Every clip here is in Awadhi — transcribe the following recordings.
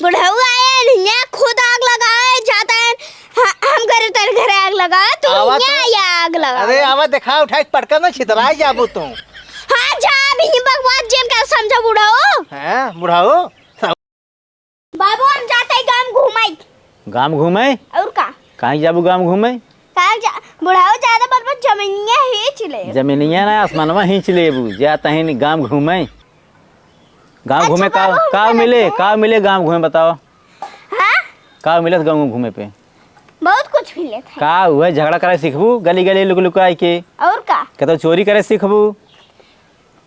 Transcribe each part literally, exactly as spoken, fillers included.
बुढ़ऊ आए, हियाँ खुद आग लगाए जाता है। ह-, हम घरे, तेरे घरे आग लगाए, तू आवा हियाँ तो। आया आग लगा। अरे आवा, देखा उठाई पटका में छितराई जाबू तू। हाँ, जा, अभी बकवास जिन का समझा बुढ़ऊ। हाँ, बुढ़ऊ। बाबू, हम जाते हैं गाँव घूमे। गाँव घूमे? और का? कहाँ जाबू गाँव घूमे? कहाँ जा-, बुढ़ऊ ज्यादा बलबत जमीनिया हींच ले। जमीनिया ना, आसमानवा हींच लेबू। जा तहिन गाँव घूमे। गाँव अच्छा, घूमे का, बाबू, हम का गलत मिले, हैं। का मिले गाँव घूमे बताओ? हाँ? का मिलत गाँव घूमे पे? बहुत कुछ मिलत है। का हुआ, झगड़ा करे सीखबू गली गली लुक लुकाई के? और का? कतो चोरी करे सीखबू?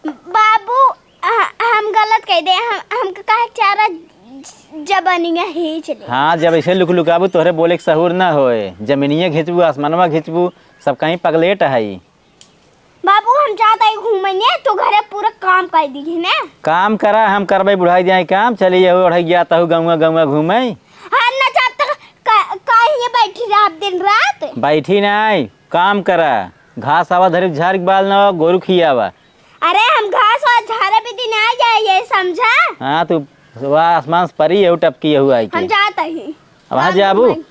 बाबू, ह-, हम गलत कह दे, हम, हमके कहे के चारा ज-, जबनिया हींच ले। हाँ, जब ऐसे लुक लुकाबू तोहरे बोले के सहूर ना होए, जमीनिया घिंचबू, आसमानवा घिंचबू, सब कहीं पगलेट है। बाबू, हम जात हई घूमे ने, तू घरे पूरा काम कर दीही ने। काम करा, हम करबे बुढ़ाई जाए काम। चली जाओ, ओढ़ गया तहु गौवा गौवा घूमे। हम न जाब त का, काहे ये बैठी रहब दिन रात? बैठी नाई, काम करा। घास आवा धरी झाड़ के बाल ना, गोरू खियावा। अरे, हम घास और झाड़े भी दिन आ जाए, ये समझा? हाँ, तू वह आसमान से परी है, टपकी है आई के। हम जात हई। अब वहाँ जाबू?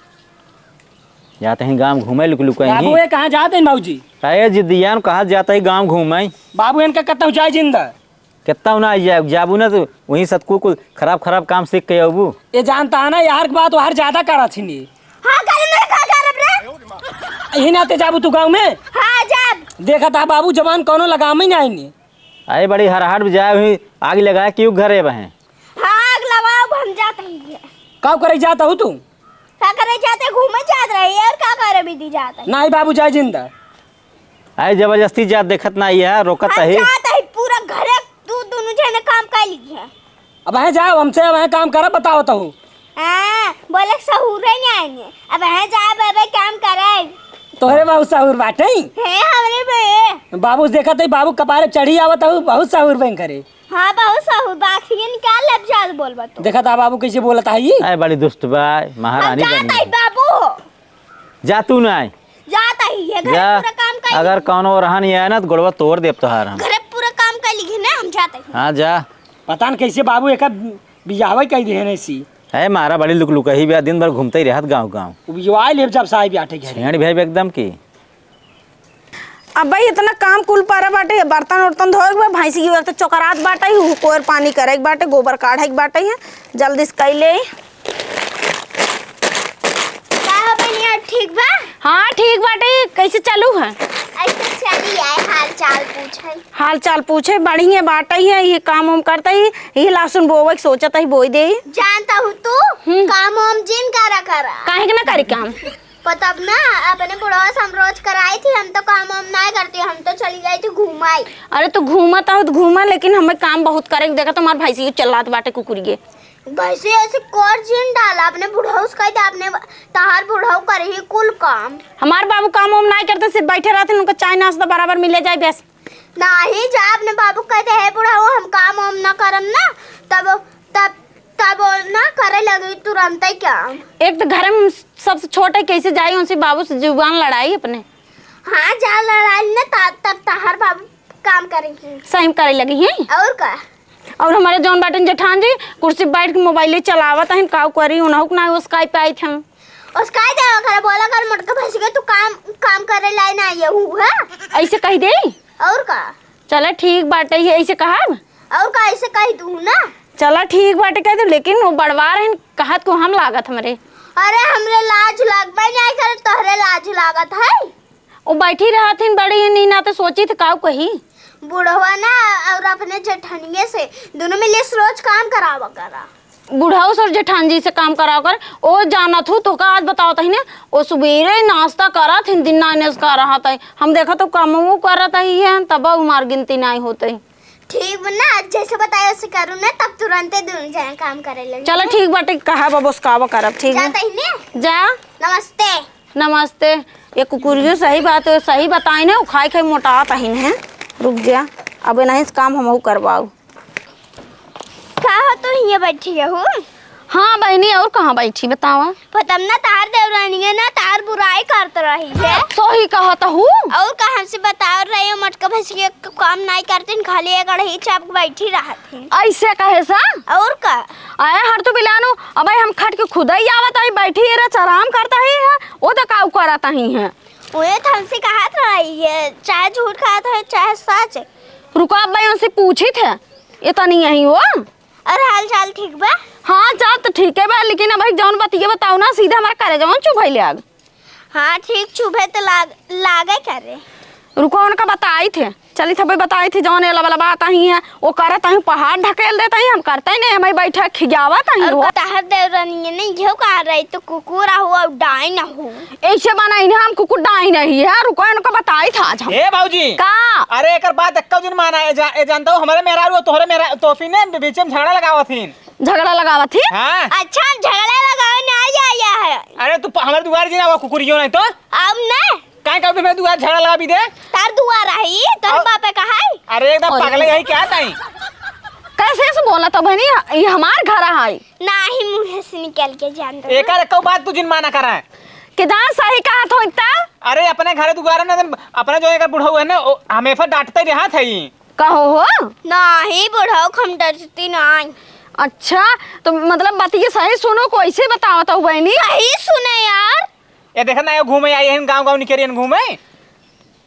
जात ही गाँव घूमे लुक लुक बाबू, ही। ये कहाँ जात हैं बाबूजी? अरे जिद्दियान, कहाँ जात ही गाँव घूमे? बाबू, इनका कतहु जाए जिंदा। कितना ना जाए, जाबू ना तो वहीं सतकू कुल खराब खराब काम सीख के अबू। ये जानता है ना, यार के बात वहार ज्यादा करा छिनी। हाँ, करे मैं का करब रे? यही नाते जाबू तू गाँव में? हाँ, जाब। देखा था बाबू, जवान कौनो लगाम ही नहीं ने। अरे बड़ी हरहट में जाए हुई, आग लगाए क्यों घरे बहें? हाँ, आग लगाओ, हम जात ही है। का करे जात हो तू? का करे जाते, घूमे जात रही है और का करे बीती जात है? नहीं बाबू, जाए जिंदा। आए जबरदस्ती जात देखत ना आई है, रोकत हम ही। जात ही पूरा घरे, तू दोनों जने काम कर लीजिए। अब है जाओ, हमसे अब है काम करा, बताओ तो। हाँ, बोले सहूरे नहीं आएंगे। अब है जा, बाबे काम करे। तोहरे बाबू सहूर बाटे। है हमरे बे। बाबू देखत ही, बाबू कपारे चढ़ी आवत हूँ, बहुत सहूर बन करे। हाँ, बहुत सहूर, बाखियन क्या लब जाल बोलबा तू। देखत आ बाबू कैसे बोलत है ये। आए बड़ी दुष्ट बा, हम महारानी जात बनी। ही बाबू। जा तू ना आए। जात ही है, घर जा, पूरा काम कर अगर ली। कौनो रहन ये आए ना तो गोड़वा तोड़ देब तोहार हम। घर पूरा काम कर ली ना, हम जात ही। हाँ जा। पता न कैसे बाबू एक बियाहवा कह दिहे नहीं सी। है मारा बड़ी लुक लुकही बा, दिन भर घूमते ही रहत गाँव गाँव। वो बियाह लेब जब साहब आटे घर। छेड़ भाई एकदम की। अब भाई इतना काम कुल परा बाटे, बर्तन उर्तन धोए के बा, भैंसी की ओर तो चोकरात बाटे, हु कोर पानी करे के बाटे, गोबर काढ़े के बाटे है, जल्दी से कई ले। का हो बनिया, ठीक बा? हाँ ठीक बाटे, कैसे चालू है? ऐसे चली आए, हाल चाल पूछे। हाल चाल पूछे, बढ़िया बाटे है, ये काम उम करते ही, ये लहसुन बोवे के सोचत ही, बोई दे। जानता हूँ तू, हम्म। काम उम जिन करा करा। काहे के ना करी काम? पता अब ना, अपने बुढ़वा से हम रोज कराई थी, हम तो काम वाम नाय करती, हम तो चली गई थी घूमाई। अरे तू घूमत आहो तो घूमा, लेकिन हमें काम बहुत करे के। देखा तुम्हार भैंसी चिल्लात बाटे कुकुरिये। भैंसी ऐसे कर जिन डाला, अपने बुढ़ऊ से कह दे, अपने तहार बुढ़ऊ करे ही कुल काम। हमार बाबू काम वाम नाय करते, सिर्फ बैठे रहते, उनको चाय नाश्ता बराबर मिले जाए बस। नाही जा, अपने बाबू कह दे, "हे बुढ़ऊ, हम काम वाम ना करम ना," तब, तब तब ना करे लगी तुरंते काम। एक तो घर में सबसे छोटे, कैसे जाई उनसे बाबू से जुबान लड़ाई अपने। हाँ, जा लड़ाई ना, ता-, तब तहार बाबू काम करेंगे। सही में करे लगी हैं। और का? और हमारे जौन बाटन जेठान जी कुर्सी बैठ के मोबाइल चलावत हैं, काऊ करी, उन्हों के ना उसकाई पे आई थे। उसकाई दे, ओकरा बोला कर, मोटका भैंस के, तू काम, काम करे लाई ना ये हूँ, हाँ? ऐसे कह दे। और का? चला ठीक बाटे, ये ऐसे कहब। और का, ऐसे कह दू ना। चला ठीक बाटे, कह दू, लेकिन वो बड़वा रहन, कहत को हम लागत हमरे। अरे, हमरे लाज लागबे नहीं करे, तोहरे लाज लागत है। वो बैठी रहत हिन बड़ी, नहीं ना तो सोची थे काऊ कही। बुढ़वा ना और अपने जेठनिए से दोनों मिले से रोज काम करावा करा। बुढ़ऊ से और जेठान जी से काम करावा कर। ओ जानत हूँ, तोका आज बतावत ही ना, ओ सुबेरे नाश्ता करत हिन, दिन ना इन्हें का रहत है। हम देखत हूँ, काम वो करत ही है, तब हमार गिनती नहीं होत है। ठीक बा ना, जैसे बताए वैसे करू ना, तब तुरंते दोनों जने काम करे लगे। चलो ठीक बाटे, कहा बबोस कावा करब, ठीक है? जाता ही ने? जा। नमस्ते। नमस्ते। ये कुकुरियो सही बात है, सही बताई ना, खाई खाई मोटात ही ने। रुक जा, अब नहीं से काम हमहू करवाऊ। का हो, तू हियाँ बैठी हो? हाँ बहिनी, और कहाँ बैठी बतावा? पता ना, तार देवरानिया ना तार बुराई करत रही है। सही कहत हू। और का हमसे बताओ रही हो, मटका भैंसिया क-, काम नाई करतीन, खाली एक अड़ही चाप के बैठी रहत है। ऐसे कहे सा? और का? अरे हट तू बिलानो, अबे हम खट के खुदई आवत ही, बैठी रह, आराम करत ही है, वो तो काऊ करत ही है। उहे तो हमसे कहत रही है, चाहे झूठ कहत है, चाहे सच। रुको, अब भाई उनसे पूछी थे, ये तो नहीं यही हो। और हाल चाल ठीक बा? हाँ, चाल तो ठीक है बा, लेकिन अब भाई जौन बतिया बताओ ना, सीधे हमारे करे जौन चुभई ले आग। हाँ, ठीक चुभे तो लाग-, लागे करे। रुको, उनका बताई थे, चली थे भाई बताई थे, जौन एला वाला बात आई है, वो करत आई, पहाड़ ढकेल देत आई, हम करते ही नहीं, हमें बैठा खिजावत आई और हो। कटहर देवरानी नहीं, घेव का रही तो कुकुर आहू और डाइन आहू। ऐसे बनाई ना हम कुकुर डाइन ही है, रुको इनको बताई था आज हम। ए भौजी। का? अरे एकर बात एक्को दिन माना, ए जा-, ए जानता हूँ, हमारे मेहरारू और तोहरे मेहरा-, तोफी ने बी-, बीच में झगड़ा लगावत हिन। झगड़ा लगावत ही? हाँ। अच्छा, हम झगड़ा लगावे ना आया, आया है। अरे तू प-, हमारे दुआर जी ना वो कुकुरियो नहीं तो। अब ना। काहे का हमारे दुआर झगड़ा लगा भी दे? तार दुआर आई, तोर और बापे कहा है? अरे एकदम और पागल है क्या ताई? कैसे ऐसे बोला तो बहनी, ये हमार घर है। नाही मुँह से निकल के जान दो। एकर एको बात तू जिन माना करा है। के जान सही कहा थो इतना। अरे अपने घरे दुआरे ना, अपने जो एकर बुढ़ऊ है ना, ओ, हमेशा डांटते रहा था ही। कहो हो? नाही बुढ़ऊ, हम डरती नाही। अच्छा, तो मतलब बतिया सही सुनो, कैसे बताओ तो बहनी? सही सुने यार। ए देखा ना, ये घूमे आई है, गाँव गाँव निकरी है घूमे।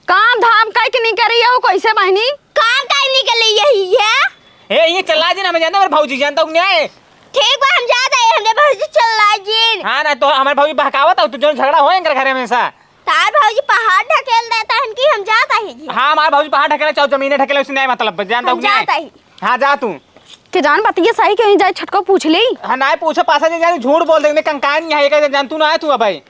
काम धाम काहे के नहीं करी हो, कैसे बहनी? काम काहे नहीं कर ली यही है? ए, ये चला जी ना, हमें जानता, हमारे भौजी जानता हूँ नहीं। ठीक बा, हम जात है, हमरे भौजी चला जी। हाँ ना, तो हमारे भौजी बहकावत हो, तू जो झगड़ा हो इनकर घरे में सा। तार भौजी पहाड़ ढकेल देता है कि हम जात है जी। हाँ, हमारे भौजी पहाड़ ढकेले, चाहे जमीने ढकेले, उससे नहीं मतलब, जानता हम हूँ नहीं। जात है। हाँ, जा तू। के जान बतिया सही के जाए, छटको पूछ ली। हाँ, नहीं पूछे, पासा जे जाने झूठ बोल देंगे, कंकान नहीं है, ये कहे, जान तू ना आए तू अब भाई।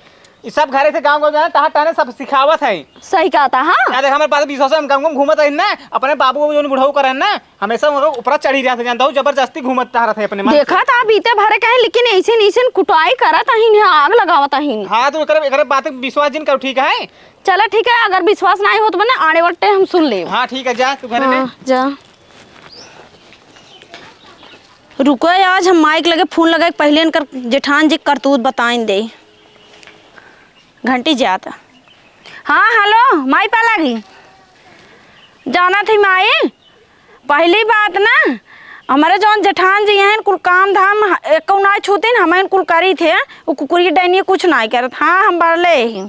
ई सब घरे से गाँव गाँव जाना, टहर टहरे सब सिखावत है। सही कहता, हाँ। या देख, हमारे पास विश्वास है, हम गाँव में घूमत रही ना, अपने बाबू को जो बुढ़ऊ करे ना, हमेशा उनके ऊपर चढ़ी रहते, जानता हूँ, जबरदस्ती घूमत टहरत है अपने मन से। देखा था, बीते भरे कहे, लेकिन ऐसे नहीं, ऐसे कुटाई करत अहिन, यहाँ आग लगावत अहिन। हाँ, तो एकरे, एकरे बात विश्वास जिन करो, ठीक है? चला, ठीक है, अगर विश्वास नहीं होत बने, आड़े वट्टे हम सुन लेब। हाँ, ठीक है, जा तू घर में। हाँ, जा। रुको, आज हम माई के लगे फोन लगाए के पहिले इनकर जेठान जी के करतूत बताइन दे। घंटी जात। हाँ, हेलो, माई पा लागी। जाना थी माई, पहली बात ना, हमारे जौन जेठान जी हैं, कुल काम धाम ह-, एको ना छूतीन, हमें कुल करी थे, वो कुकुरी डैनी कुछ ना करत। हाँ, हम बड़ले ही।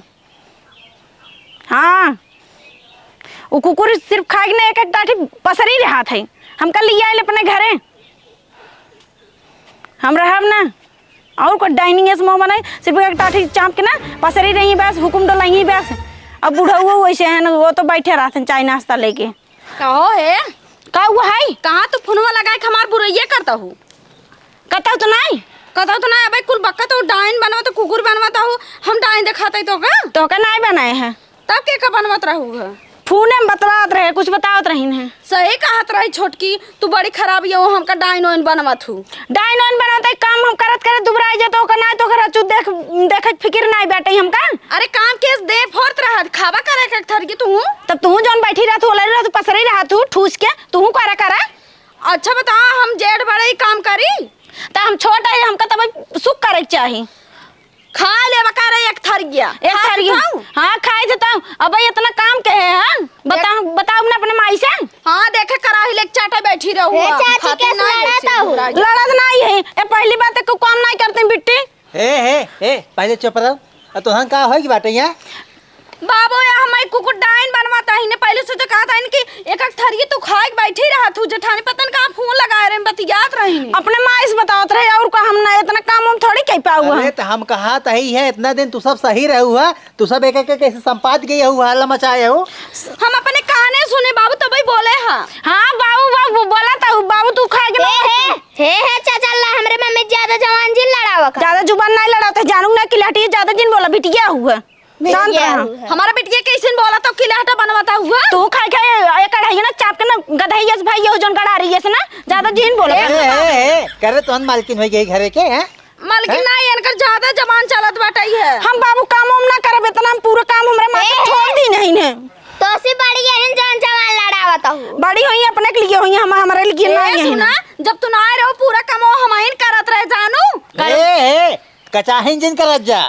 हाँ, वो कुकुर सिर्फ खाए के ना एक एक टाठी पसरी रहत है। हमका लिया आइल अपने घरे, हम रहब ना। और कोई डाइनिंग एस मोह बनाई, सिर्फ एक टाठी चाप के ना पसरी रही बस, हुकुम डोलाई बस। अब बुढ़ऊ वैसे है ना, वो तो बैठे रहते हैं चाय नाश्ता लेके। कहो हे, का हुआ है? कहाँ तू फोनवा लगाए के हमार बुरैया करता हूँ? कतौ तो नाई। कतौ तो नाई, अबे कुल बक्का तो डाइन बनवा तो कुकुर बनवा तो हो, हम डाइन देखाते तो का? तो का नाई बनाए हैं? तब के का बनवत रहू है? फोने में बतलात रहे, कुछ बतावत रहीन है। सही कहत रही छोटकी, तू बड़ी खराब ये हो, हमका डाइन ओइन बनवत हूँ। डाइन ओइन बनवत है, काम हम करत करत दुबराई जात, ओकर नाई तो ओकर अचू देख, देखे के फिकिर नाई बाटे हमका। अरे काम केस दे फोरत रहत, खावा करे के थर की तू। तब तू जौन बैठी रहत, ओलरी रहत, पसरी रहत, तू ठूस के, तू करा करा। अच्छा बता, हम जेठ बड़े ही काम करी? त हम छोट है, हमका तब सुख करे के चाही। खा लेबा का रे एक थरिया? एक खा थरिया। चुकाऊ? हाँ, खाए देता हूँ। अब भाई इतना काम के है, हाँ? बता, देख। बताओ ना अपने माई से। हाँ, देखे कराही लेके चाटे बैठी रहू ए, हम। चाची, खाते कैसे ना लड़ा ऐसे था वो? घबरा जाए। लड़त नहीं है। ए, पहली बात है, को काम नहीं करते बिट्टी। हे, हे, हे, पहले चुप रहो। अब तोहन का होई की बाटे यहाँ? बाबू, या हमारी कुकुर डाइन बनवाता ही ने, पहले से तो कहा था इनकी एक एक थरिया तो खाए के बैठी रहा तू, जेठानी पता न कहाँ फोन लगाए रहे, बतियात रही ने। अपने माई से बतावत रहे, और का हम ना इतना काम हम थोड़ी कह पाऊ अरे, हम। तो हम कहा तही है, इतना दिन तू सब सही रहू है, तू सब एक एक कैसे संपाद गई हो, हल्ला मचाए हो। हम अपने काने सुने बाबू, तबही बोले हा। हाँ बाबू, बाबू बोला था, बाबू तू खाए के ए, ना हे, हे, हे, चाचा ला, हमरे मम्मी ज्यादा जवान जिन लड़ावा का। ज्यादा जुबान नहीं लड़ाते, जानू ना कि लहटी ज्यादा जिन बोला, बिटिया हुआ। शांत बिटिया रहा। हुआ। हमारा बिटिया कैसे बोला तो किलाटा बनवाता हुआ? तू खाए खाए एक कढ़ाई ना चाप के ना गधैया से भाई, यो जौन गड़ा रही है से ना, ज्यादा जिन बोला। ए, ए, ए, ए, करे तोहन मालकिन होई गई घरे के, हैं? मालकिन हैं? ना, इनकर ज्यादा जबान चलत बाटे है। हम बाबू काम वाम ना करब, इतना हम पूरा काम हमरे माथे ए, छोड़ दी नहीं ने। तो सी बड़ी यही जौन जवान लड़ावत हूँ। बड़ी होई अपने के लिए होई, हम हमारे लिए ए, ना यही सुना, ना। जब तू ना आए रहो पूरा काम वो हम ही करत रहे जानू। कचाहिन जिन करत जा,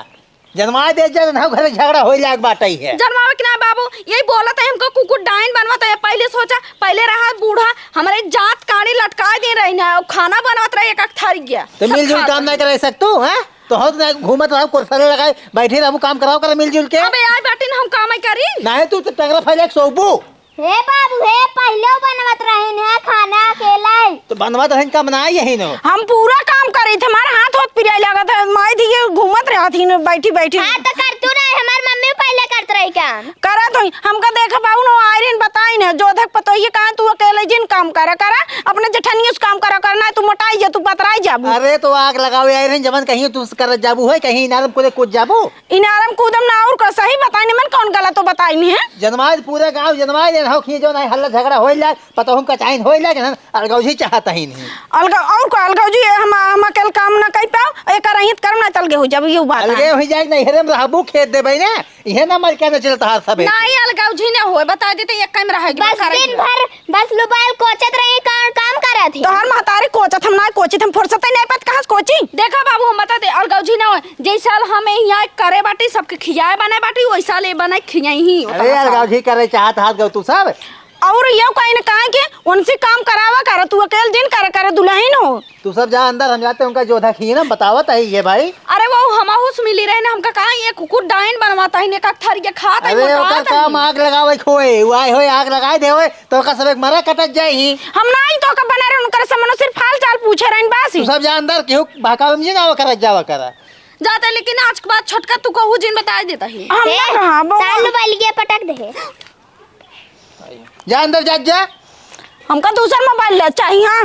जनवाइ दे जा, ना घर झगड़ा होइ लाग बाटइ है। जनवावे के ना बाबू, यही बोलत है हमको कुकुर डाइन बनवत है। पहिले सोचा, पहिले रहा बूढ़ा, हमरे जात काड़ी लटकाइ दे रही ना, खाना बनवत रहे एक एक थरिया। तो सब मिलजुल खात काम रहे। नहीं करे सकतू, हैं? तो हो तो ना घूमत रहो, कुर्सी लगाए बैठे रहबू, काम कराओ कर मिलजुल के। अबे आइ बाटिन हम काम ही करी। नहीं तू तो टंगरा फैला के सोबू। हे बाबू, हे पहिले बनवत रहिन है खाना अकेले। तो बनवत रहिन का बनाई यही न। हम पूरा काम करी थे, हमार हाथ होत पिराइ लागत है, माई धी ये घूमत रहत ही न बैठी बैठी। हाँ, तो करतू ना, हमार मम्मी पहिले करत रही काम। करत होई, हमका देखा बाबू न आइरिन बताइन है, जोधक पतोहिए कहाँ तू अकेले जिन काम करा, करा, अपने जेठनिया से काम करा, करा, ना तू मोटाइ जा, तू पतराइ जाबू। अरे तो आग लगावे आइरिन, जवन कहीं तू करत जाबू है, कहीं इनारम कूदे कूद जाबू। इनारम कूदम ना और का, सही बताइन, मन कौन गलत तो बताइन है? जनवाइ पूरे गाँव जनवाइ लेन हो, खींचो नहीं, हल्ला झगड़ा होइल जाए, पतोहू कचाइन होइल जाए, ना अलगौजी चाहत ही नहीं। अलगा, और का अलगौजी, हम, हम अकेल काम ना कइ पाओ, एक रही त करम ना तलगे होइ जाबू, ये बात अलगे है। होइ जाए, नहीं हेरे में रहबू, खेत देबै ना, इहे ना मल के ना चलत हाथ सबे। नहीं, अलगौजी ना होए, बताइ देते, एक कम रहे, बस दिन भर बस lubal कोचत रही, का-, काम करत ही। तोहर महतारी कोचत, हम ना कोचित, हम फुर्सत ही नहीं पात, कहाँ से कोची? देखा बाबू, हम बता दे, अलगौजी ना होए। जैसे साल हम यहाँ करे बाटी, सबके खियाए बनाए बाटी, वही साल ये बनाए खियाई ही होता अरे, है साल। अलगौजी करे चाहत हाथ गौ तू सब। और यो कहीं न कहा कि उनसे काम करावा कर, तू अकेल जिन कर, कर दुलहिन हो। तू सब जा अंदर, हम जाते उनका जोधा खीन, हम बतावत है ये भाई। अरे वो हमहू से मिली रहे ना, हमका कहा ये कुकुर डाइन बनवात ही, ने का थरिया खात ही, अरे मोटात ओकर ही। काम आग लगावे के होए, उ आए होए आग लगाए दे होए, तो ओकर सब एक मरा कटत जाए ही। हम ना ही तो का बना रहे, उनकर से मनो सिर्फ हाल चाल पूछे रहन बस ही। तू सब जा अंदर, केहू बहकावे में ना आवा कर, जावा कर। जाते, लेकिन आज के बाद छोटका तू कहू जिन बताइ देता ही। हम ए, ना कहा, बउआ। तालू बलिया पटक दे। जा अंदर जा, जा। हमका दूसर mobile ले चाही, हाँ।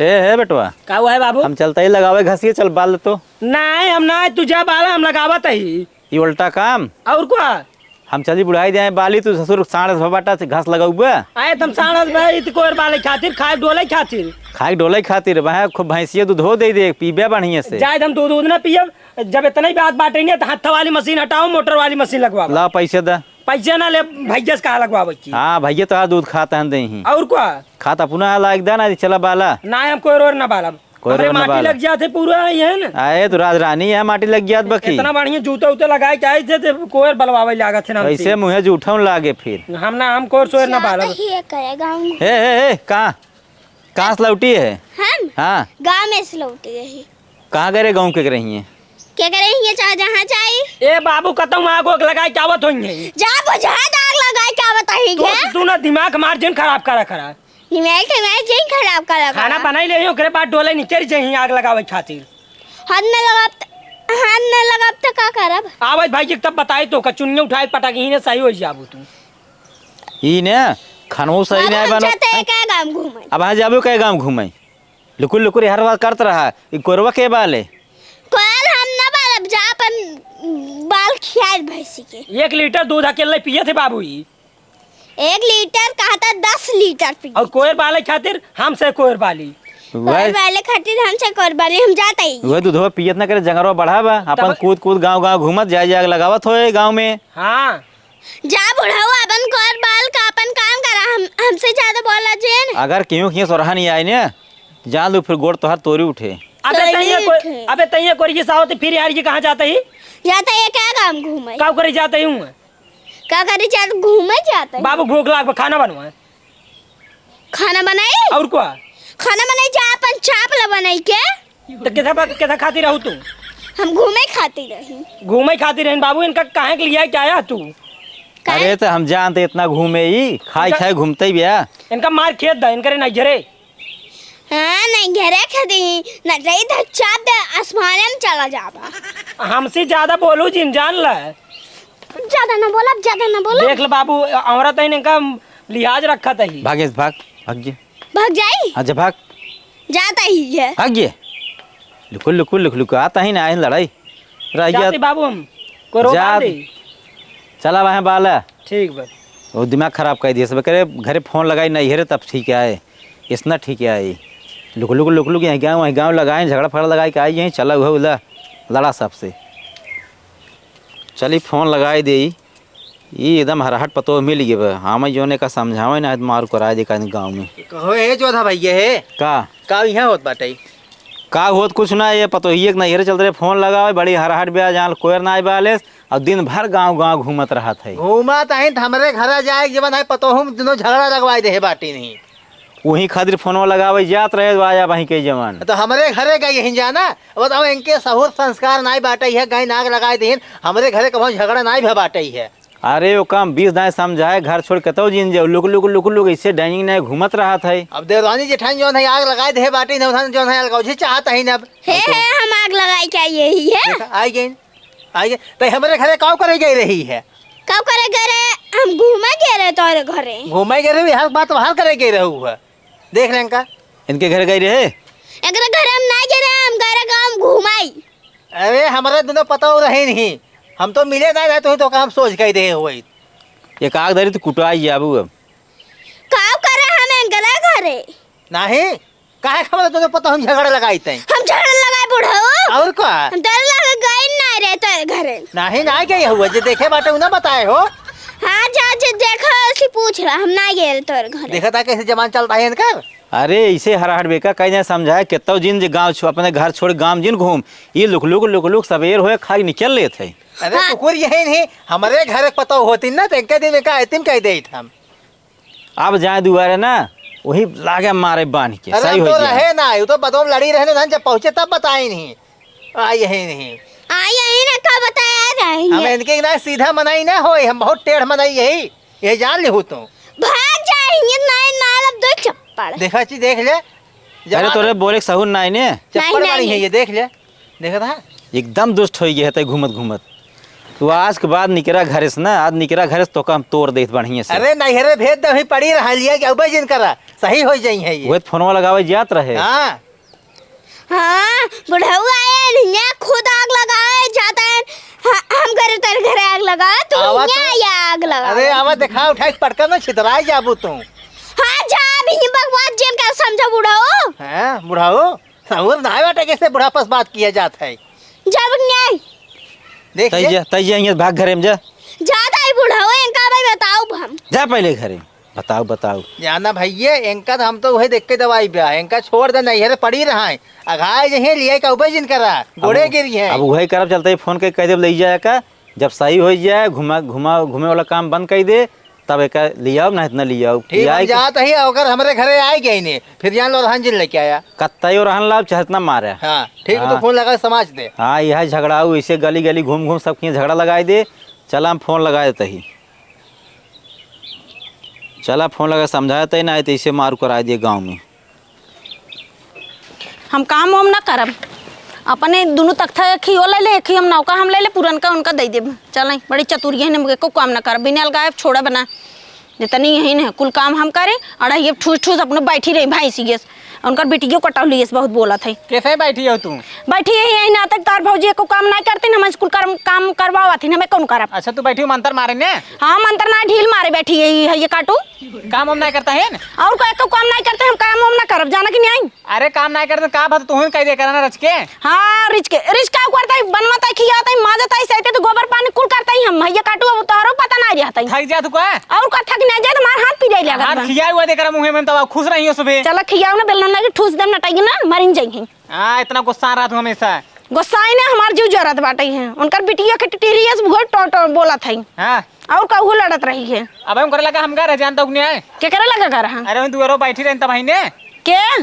ए, हे बेटवा। का हुआ है बाबू? हम चलता ही लगावे घसिए, चल बाल तो। नाहीं, हम ना, तू जा बाला, हम लगावत ही। ई उल्टा काम। और का? हम चली बुढ़ाई दे बाली, तू ससुर साँड़ से बाटा से घास लगाउबे। आए तुम साँड़ भाई, तो कोयर बाले खातिर, खाए डोले खातिर। खाए डोले खातिर, वह खूब भैंसिया दूध हो दे दे, पीबे बढ़िया से। जाए हम दूध, दूध ना पियब, जब इतना ही बात बाटे नहीं, तो हाथ वाली मशीन हटाओ, मोटर वाली मशीन लगवाओ। ला पैसे दे। पैसे ना ले, भैया से कहा लगवावे की? हाँ, भैया तो दूध खात हैं दे ही। और का? खात अपना है, लाग दे ना, चला बाला। ना, हम कोयर ओयर ना बालब। कोयर हमरे ओयर ना माटी बाला। लग जाते पूरा, ये है ना? आए तो राज रानी है, माटी लग जात बकी। इतना बढ़िया जूता उता लगाए के आए थे, तो कोयर बलवावे लागत है ना हमसे। ऐसे मुँहे जूठन लागे फिर। हम ना, हम कोयर सोयर ना बालब। जाता ही है कहे गाँव। हे, हे, हे, कहाँ? कहाँ से लौटी है? हम? हाँ। गाँव में से लौटी रही। कहाँ गए रहे गाँव के रही हैं? के करे हिये चाहे जहाँ जाई। ए बाबू, कतहूँ आग ओग लगाए के आवत होइहे। जा बुझा दाग लगाए के आवत ही तू, है। तू ना दिमाग मार जिन खराब करा करा। दिमाग के मैं जिन खराब करा खाना करा। बनाई ले, ओकरे बाद डोले निकल जाई आग लगावे खातिर। हाथ में लगाब त, हाथ में लगाब त का करब? आवत भाई जी तब बताई तो का चुन्नी उठाए पटक ही ने सही हो जाबू तू। ई ने खनवो सही बाबू, नहीं हम बनो। चाहते हैं हैं? क्या गाँव घूमे? अब हाँ जाबू कहे गाँव घूमे? लुकुर लुकुर हर बात करत रहा। ई कोरवा के बाले? कोयल हम ना बालब, जा अपन बाल खियाए भैंसी के। एक लीटर दूध अकेले पिए थे बाबू ई। एक लीटर कहा था, दस लीटर पी। और कोयर बाले खातिर हमसे कोयर बाली। कोयर वह बाले खातिर हमसे कोयर बाली, हम जाते ही। वह दूधवा पियत ना करे, जंगरवा बढ़ावा, अपन तब कूद कूद गाँव गाँव घूमत, जाए जाए लगावत होए गाँव में। हाँ। जा बुढ़ऊ, अपन कोर बाल का अपन काम करा, हम, हमसे ज्यादा बोला जेन। अगर केहू के सोरहा नहीं आए ने, जान लो फिर गोड़ तोहार तोरी उठे। अबे तोरी तैये को-, उठे। अबे तैये कोरी जी सावत फिर यार जी कहाँ जाता ही? जाता ही क्या काम घूमे? का करे जाता ही हूँ? का करे जाता, घूमे जाता ही। बाबू भूख लाग बा, खाना बनवा। खाना बनाई? और का? खाना बनाई, जा अपन चाप ला बनाई के। तो किथा बा-, किथा खातिर रहू तू? हम घूमे खातिर रही। घूमे खातिर रही बाबू, इनका काहे के लिए क्या आया तू? काहे? अरे तो हम जानते इतना घूमे ही, खाए इनका खाए घूमते ही भैया। इनका मार खेत दा, इनकरे नहीं घरे। हाँ, नहीं घरे खेदी, न रही धच्चा दे आसमान में चला जाबा। हमसे ज्यादा बोलू जिन जान ले। ज्यादा ना बोलब, ज्यादा ना बोलब। देख ले बाबू, औरत है इनका लिहाज रखा था ही। भागे, भाग, भाग जी। भाग जाई? अच्छा, भाग। जाता ही है। भाग ये। लुकुल, लुकुल, लुक, लुक, आता ही ना, आई लड़ाई। रह गया। जाते बाबू हम। कोरो जा। बांध दे। चला वहाँ बाला। ठीक बा। वो दिमाग खराब कर दिया सब। करे घरे फोन लगाई नहीं हेरे तब ठीक है। इसना ठीक है। लुक, लुक, लुक, लुक, यहाँ गाँव, वहीं गाँव लगाए, झगड़ा फगड़ा लगाए के आई यहीं चला हुआ उला लड़ा सबसे। चली फोन लगाए दे। ई एकदम हरहट पतोह मिल गए बा। हम जोने का समझावे ना, मार कराए दे का गाँव में। कहो, ए जोधा भैया हे। का? का इहाँ होत बाटे? का होत कुछ ना, ये पतोहिए के नैहरे चलत रहे, फोन लगावे, बड़ी हराहट ब्याह, जान कोयर ना आए बालेस, और दिन भर गाँव गाँव घूमत रहत है। घूमत है त हमरे घरे जाए के जवन है, पतोहू में दुनो झगड़ा लगवाए देहे बाटी नहीं। वही खातिर फोनवा लगावे जात रहे, आया वहीं के जवन। तो हमरे घरे गई यहीं जाना, बताओ, इनके सहूर संस्कार नाई बाटे, यह गई नाक लगाए देहिन, हमरे घरे कभो झगड़ा नाई भे बाटे है। अरे, ओका हम बीस दाएँ समझाए, घर छोड़ कतौ जिन जाऊ, लुक, लुक, लुक, लुक, ऐसे डाइनिंग नाई घूमत रहत है। अब देवरानी जेठानी जौन है, आग लगाए देहे बाटी, न उठान जौन है, अलगौझी चाहत है न अब। हे, हे, हम आग लगाए क्या यही है? देखा, आई गई, आई गई। तो हमरे घरे काव करे गई रही है? काव करे गए रहे? हम घूमे गए रहे तोरे घरे। घूमे गए रहे, हर बात बाहर करे गए रहू है। देख लें का? इनके घरे गई रहे? एकरे घरे हम नाई गए रहे, हम गए रहे गाँव में घूमाई। अरे, हमरे दुनो पतोह रहे नहीं, हम तो मिले ना रहे, तो, तो काम सोच के दे हुए। एक आग धरी तो कुटाई जाबू अब। काव करे हम एंगले घरे? नहीं, काहे हमरे दुनो पतोह हम झगड़ा लगाई तैं? हम झगड़ा लगाए बुढ़ऊ? और का? हम डर लगे गई ना रहे तोरे घरे। नहीं, ना गई हुआ, जे देखे बाटे उ ना बताए हो। हाँ, जा, जे देखो उसी पूछ रहा, हम ना गए तोरे घरे। देखा था कैसे जमान चलता है इनकर। अरे, इसे हराहट बेका, कहीं ना समझाए, कितौ जिन जे गाँव छो-, अपने घर छोड़ गाँव जिन घूम, ये लुक लुक, लुक लुक सबेर होए, खाई निकल लेत है। अरे, हाँ। कुकुर यही नहीं, हमरे घर पतोह होती ना, तो एक दिन में का आइतिम कह देत हम। अब जाए दुआरे ना, वही लागे मारे बांध के, अरे, सही हम हो तो जाए। रहे ना, वो तो बदोम लड़ी रहे ना, जब पहुँचे तब बताए नहीं। आ, यही नहीं। आ, यही ना, का बताया रही हम है? इनके ना सीधा मनाई ना होई, हम बहुत टेढ़ मनाई यही। ये जान लिहू तू। भाग जाए, ये नाई मारब दो चप्पड़। देखा ची, देख ले। अरे, जवान तोरे बोले के सहूर नाई ने। चप्पड़ नहीं, मारी नहीं, है नहीं। ये, देख ले। देखा था? एकदम दुष्ट होई गए है तै घूमत घूमत। तू आज के बाद निकरा घरे से ना, आज निकरा घरे से तोका हम तोड़ देत बढ़िया से। अरे नहीं, अरे भेज दे, वहीं पड़ी रहा, लिया के अउबे जिन करा, सही हो जाई है ये। वही फोनवा लगावे जात रहे। हाँ। हाँ, बुढ़ऊ आए, हियाँ खुद आग लगाए जाता है। हाँ, हम घरे, तेरे घरे आग लगा, तू आवा हियाँ तो। आया आग लगा। अरे आवा, देखा उठा के पटका ना, छितराए जाबू तू। हाँ, जा, अभी ही बकवास जेन का समझा बुढ़ऊ। हाँ, बुढ़ऊ, सहूर ना बाटे, कैसे बुढ़ापस बात किया जात है। जब न्याय। देख तै ले। जा, तै जा, हियाँ भाग घरे में जा। जा, ताई बुढ़ऊ, इनका भाई बताओ हम। जा पहले घरे। बताओ, बताओ। जाना भैया, इनका तो हम तो वही देख के दवाई बा, इनका छोड़ दे, नहीं है तो पड़ी रहा है। अघाए जहे लिए का उबे जिन करा, गोड़े अब, गिरी है। अब वही करब, चलते ही फोन के कह देब, ले जाए का, जब सही हो जाए, घुमा, घुमा, घूमे वाला काम बंद कर दे, तब एक लियाओ, नहीं इतना लियाओ। ठीक, हम जात ही, अगर हमरे घरे आए गए ने, फिर जान लो रहन जिन लेके आया। कत्ता ही रहन लाभ, चाहे इतना मारे। हाँ, ठीक, तो हाँ। फोन लगा के समाज दे। हाँ, यह झगड़ा हो, इसे गली गली घूम घूम सब किए झगड़ा लगाए दे। चला, हम फोन लगाए देते ही। चला, फोन लगा समझाए तय ना, तो इसे मारू कराए दिए गाँव में। हम काम वाम ना करब, अपने दुनू तख्ता एक ही वो ले ले, एक ही हम नौका हम ले ले, पुरनका उनका दे देब। चल, बड़ी चतुरिया है, एको काम ना करब, बिना अलगाए छोड़ब ना। जितनी यही न कुल काम हम करे, अड़ा ये ठूस ठूस अपने बैठी रही भैंसी गेस। उनकर बिटियो कटौली एस बहुत बोलत है। कैसे बैठी हो तू? बैठी यही, यही ना तक तार भौजी एको काम नहीं करती, हम स्कूल कर, काम करवावत ही, हमें कौन करब? अच्छा, तू बैठी हो मंतर मारे ने? हाँ, मंतर ना ढील मारे बैठी यही है ये काटू। काम हम नहीं करता है न? और कोई एको काम नहीं करते, हम काम हम ना करब, जाना कि नहीं आई? अरे काम नहीं करते, का बात तू ही कह दे करा ना रच के। हाँ, रिच के, रिच का करता है, बनवता है, खियाता है, माजता है, सहते तो गोबर पानी कुल करता ही हम, ये काटू अब तोहरो पता नहीं रहता है। थक जा तू का? और का थक नहीं जाए, तुम्हारा हाथ पिराई लगा हाथ खिया हुआ दे करा मुँह में, तब खुश रही हो सुबह। चला खियाओ ना, बेलन लगे ठूस देम, नटाई ना, मरिन जाई। हाँ, इतना गुस्सा रहा तू हमेशा। गुस्सा ही ना, हमार जीव जरत बाटे है। उनकर बिटिया के टिटिरिया से बहुत टो, टो बोलत है। हाँ। और कहू लड़त रही है। अब हम करे लगा हम घर है, जानता हूँ नहीं है। के करे लगा घर है? अरे, हम दुआरो बैठी रहे तब ही ने। के?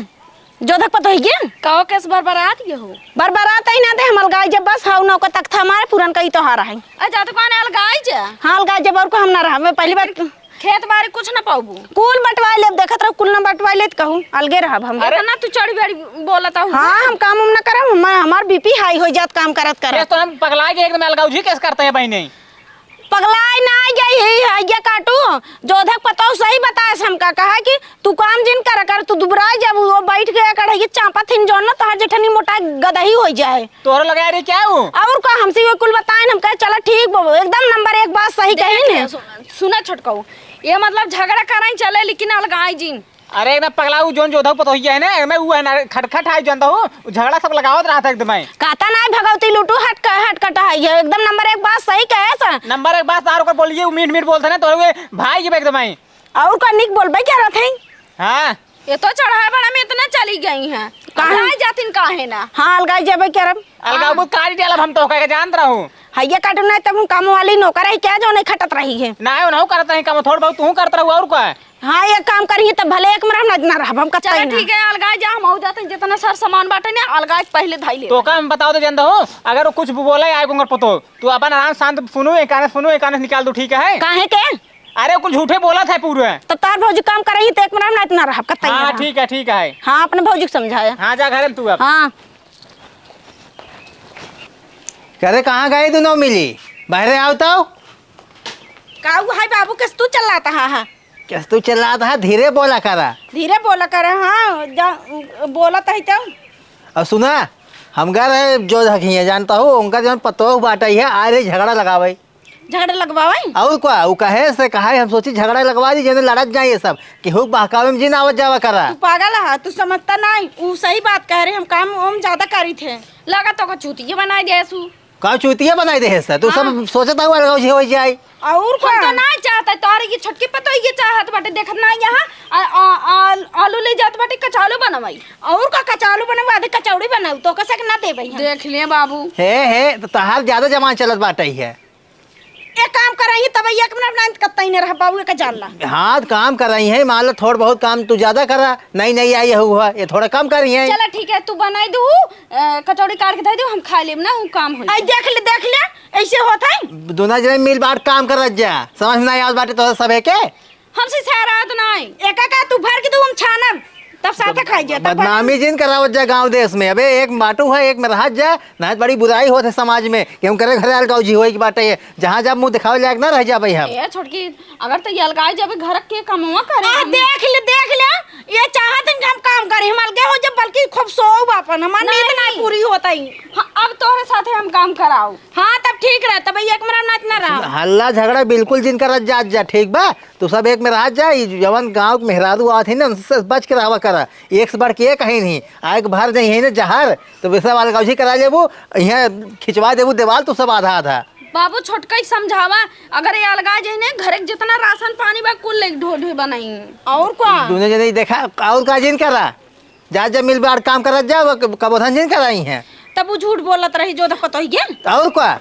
जोधक पतोहिया? कहो केस बरबरात ये हो? बरबरात ही ना दे, हम अलगाई जब बस हाउ नौका तख्ता हमारे पुरनका ही तोहार है। अच्छा, तो कौन अलगाई जा? हाँ, अलगाई जब और को हम ना रहा, मैं पहली बार खेत बाड़ी कुछ ना पाबू। कुल बंटवाई लेब, देखत रहो, कुल ना बंटवाई लेत कहूँ, अलगे रहब हम। अरे ना, तू चढ़ी बड़ी बोलत हूँ। हाँ, हम काम उम ना करब, हम, हमार बीपी हाई हो जात काम करत करत। तो हम पगला के एकदम अलगाऊ जी केस करते हैं बहिनी। पगलाई ना गई ही है ये काटू, जोधक पतोह सही बताए हमका, कहा कि तू काम जिन कर, कर तू दुबरा जब वो बैठ गया कढ़ैया चापत हिन जौन ना, तोहर जेठनी मोटा गदही हो जाए। तोहरो लगा रे क्या वो? और का हमसे वो कुल बताए, हम कहे चला ठीक बाबू, एकदम नंबर एक बात सही कही ने। सुना, सुना छोटकाऊ, ये मतलब झगड़ा कराई चले लेकिन अलगाई जिन। अरे एकदम पगला, उ जोन जोधक पतोहिया है ना, एकदम उ है ना, खटखट है, जानता हूँ, उ झगड़ा सब लगावत रहा था एकदम। कहता ना भगवती लूटू हट क-, हट कटा है, ये एकदम नंबर एक बात सही कहे सा। नंबर एक बात तार ओकर बोलिए, उ मीठ मीठ बोलते ना, तो उ भाई के एकदम। और का निक बोलबे क्या रहत है? हाँ। ये तो चढ़ाई बड़ा में इतना चली गई हैं। काहे? अलगाई जातिन काहे ना? हाँ, अलगाई जेबे करब। अलगाई हाँ। वो काट डालब हम तो, कह के जानत रहूं। हइये काटू ना, तब हम काम वाली नौकर है क्या जो नहीं खटत रही है? ना, उनहु करत रही काम, थोड़ बहुत तू करत रहू और का? हाँ, एक काम करिए, तब भले एक मरम ना, ना रहब, हम कतई चला ना। ठीक है, अलगाई जा, हम आऊ जाते हैं, जितना सर सामान बाटे ना, अलगाई के पहले धाई ले। तो का हम बताओ तो जानता हो, अगर वो कुछ बोला आए उनकर पतो, तू अपन आराम शांत सुनू, एक काने सुनू, एक काने से निकाल दू, ठीक है? काहे के? अरे, कुल झूठे बोलत है पूरे। तो तार भौजी काम करही, तो एक मरम ना इतना रहब, कतई हाँ, ना। ठीक है, ठीक है। हाँ, अपने भौजी को समझाया। हाँ, जा घर में तू अब। हाँ। करे, कहाँ गए दोनों मिली? बाहरे आओ तो। का हुआ है बाबू, कस तू चिल्लात हा, हा? कस तू चिल्लात हा, धीरे बोला करा। धीरे बोला करा, हाँ, जा, बोलत है तो। और सुना, हम गा रहे जो धकिया जानता हो, उनका जौन पतोह बाटइ है, आ रही झगड़ा लगावइ। झगड़ा लगवावइ? और का, उ कहे से कहा है, हम सोची झगड़ा लगवा दी, जेने लड़त जाए ये सब, केहू बहकावे में जिन आवत जावा करा। तू पागल हा, तू समझता नहीं, उ सही बात कह रहे, हम काम वाम ज्यादा करी थे। लगा तो का चूतिया बनाई देसु। का चूतिया बनाई देहे से? तू सब हाँ। सोचत हऊ अलगाव जी हो जाए। और हम का? तो ना चाहत है, तोहरे ये छोटकी पतोह ये चाहत बाटे, देखत ना यहाँ आ, आ, आ, आलू ले जात बाटे, कचालू बनवाई। और का कचालू बनवा दे, कचौड़ी बनाऊ, तो कसे के ना देबे हम। देख लिए बाबू। हे, हे, तो तहार ज्यादा जमाना चलत बाटे है। एक काम करई, तब एक मिनट ना कतई ने रह बाबू, एक जान ला। हाँ, काम करई है, मान ला थोड़ बहुत काम तू ज्यादा करा, नई नई आई हुआ, ये थोड़ा कम करी है। चला ठीक है, तू बनाई दू, अ, कचौड़ी काट के दे दू, हम खा लेब ना, उ काम होई। आई देख ले, देख ले, ऐसे होत है। दोनों जने मिल बांट काम करत जा, समझ में ना आवत बाटे तो सबे के। हमसे सहरात नाई। एका का तू भर के दू, हम छानब, तब साथे बद-, खाई जा, तब बदनामी जिन करावत जा गांव देश में। अबे एक बाटू है, एक में रहत जा, ना बड़ी बुराई होत है समाज में। केहू करे घरे अलगाव जी होई के बाटे, जहाँ जब मुँह दिखावे लायक ना रह जाबे हम। ए छोटकी, अगर तो ये अलगाई जाबे घर के कमवा करे आ, हम। देख ले, देख ले, ये चाहत हैं कि हम काम करी, हम अलगे हो जाब, बल्कि खूब सोऊ अपन, हमार नींद ना नहीं। पूरी होत है। हाँ, अब तोहरे साथे हम काम कराऊ। हाँ, तब ठीक रह, तब एक मरम ना इतना रहा। हल्ला झगड़ा बिल्कुल जिन करत जात जा, ठीक बा? तू सब एक में रहत जा, ई जवन गाँव के मेहरारू आवत है ना, उनसे बच के रहवा करा। एक से बढ़ के एक है नहीं, आए के भर जाई है ना जहर, तो वैसा वाला गौजी करा लेबू, यहाँ खिंचवा देबू देवाल, तू सब आधा आधा। बाबू छोटका ही समझावा, अगर ये अलगा जाई ना, घर के जितना राशन पानी बा, कुल लेके ढो ढो बनाई। और का? दोनों जने देखा, और का जिन करा? जा, जा, मिल बाड़ काम करत जा, वो क-, कबो धन जिन कराई हैं। तब वो झूठ बोलत रही, जो धको तो ही गया। और का?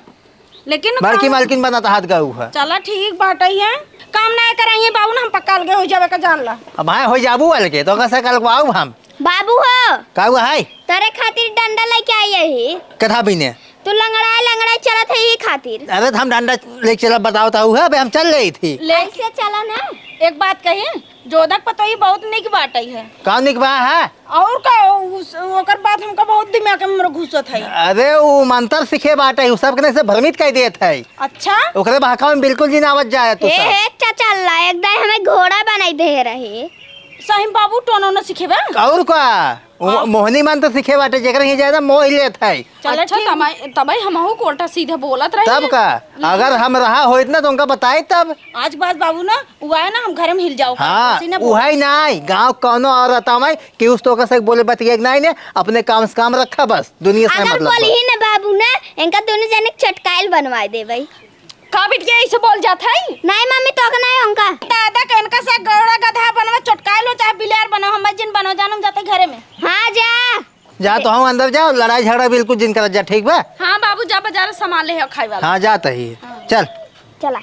लेकिन बड़की काम मालकिन बनत हाथ गऊ है। चला ठीक बाटे है, काम ना कराई है बाबू ना, हम पक्का अलगे हो जावे का जान ला। अब हाँ हो जाबू अलगे, तो कैसे कल को आऊ हम? बाबू हो। का हुआ है? तेरे खातिर डंडा लेके आई है। कथा बिने? तू लंगड़ाए लंगड़ाए चलत है, यही खातिर। अरे, तो हम डंडा लेके चला, बताओ तो हुआ, अबे हम चल रही थी। ले। ऐसे चला ना। एक बात कही, जोधक पतोही बहुत निक बाटइ है। का निक बा है? और का, उस, ओकर बात हमका बहुत दिमाग में हमरे घुसत है। अरे, उ मंत्र सीखे बाटइ, उ सबके से भ्रमित कर देत है। अच्छा? ओकरे बहकावे में बिल्कुल जिन आवत जाए तू हे, सब। हे, चाचा ला, एक दाई हमें घोड़ा बनाई दे रहे। सही में बाबू, टोनो न सीखे बा? और का? वो हाँ। मोहनी मंत्र सीखे बाटे, जेकरे ही ज्यादा मोह लेत है। चल, अच्छा, ठीक। तबई, तबई हमहू को उल्टा सीधा बोलत रही। तब का? अगर हम रहा होइत ना, तो उनका बताई तब। आज के बाद बाबू ना, उ आए ना, हम घर में हिल जाओ। हाँ, उसी ने बोल। उहई नाई, गाँव कौनो औरत आवे, कि उस तो कैसे बोले बतिया नाई ने, अपने काम से काम रखा बस, दुनिया से अगर मतलब बोली बा। ही ना बाबू ना, इनका दोनों जने के चटकाइल बनवा देबई। का बिटिया ऐसे बोल जात है? नहीं मम्मी, तो का नहीं उनका। दादा के इनका से गौड़ा गधा बनवा, चटकाइल हो चाहे बिलार बनवा, हम जिन बनवा जानम जाते घरे में। हाँ जा। जा तो हम अंदर जाओ, लड़ाई झगड़ा बिल्कुल जिन करत जा, ठीक बा? हाँ बाबू, जा बाजार से सामान ले आओ खाए वाला। हाँ, जात ही। हाँ। चल। चला।